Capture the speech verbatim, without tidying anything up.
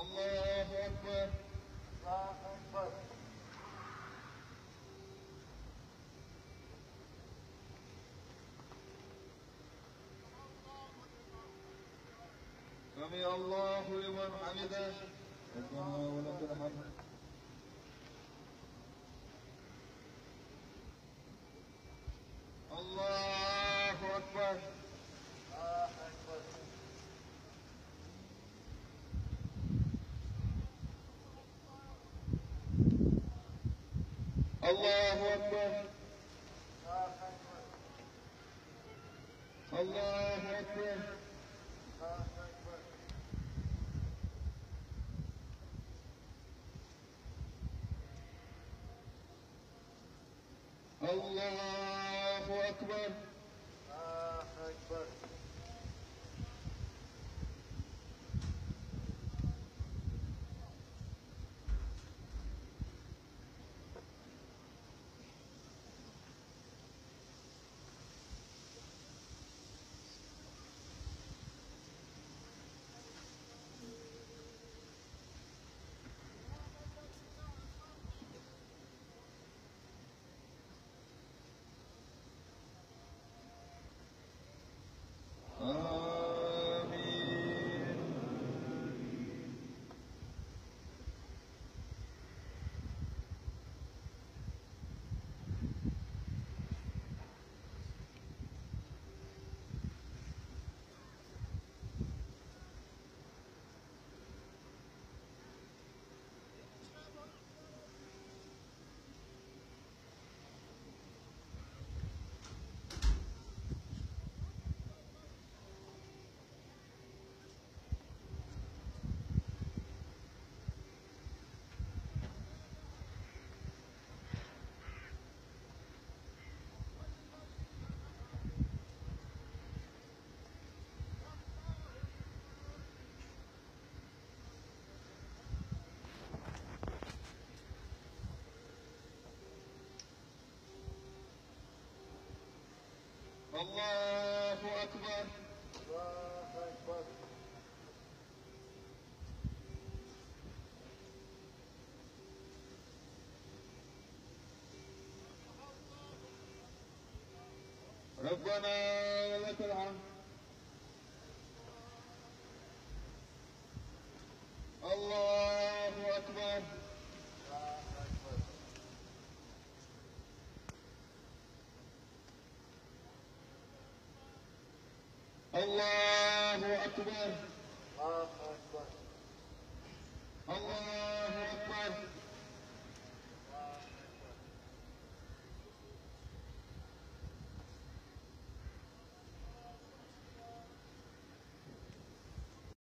الله أكبر. الله أكبر. سمع الله لمن حمده. ربنا ولك الحمد. الله أكبر. الله أكبر. الله أكبر. الله أكبر. الله أكبر. الله أكبر. آمين. الله أكبر. الله أكبر. ربنا ولك الحمد. الله أكبر. الله أكبر.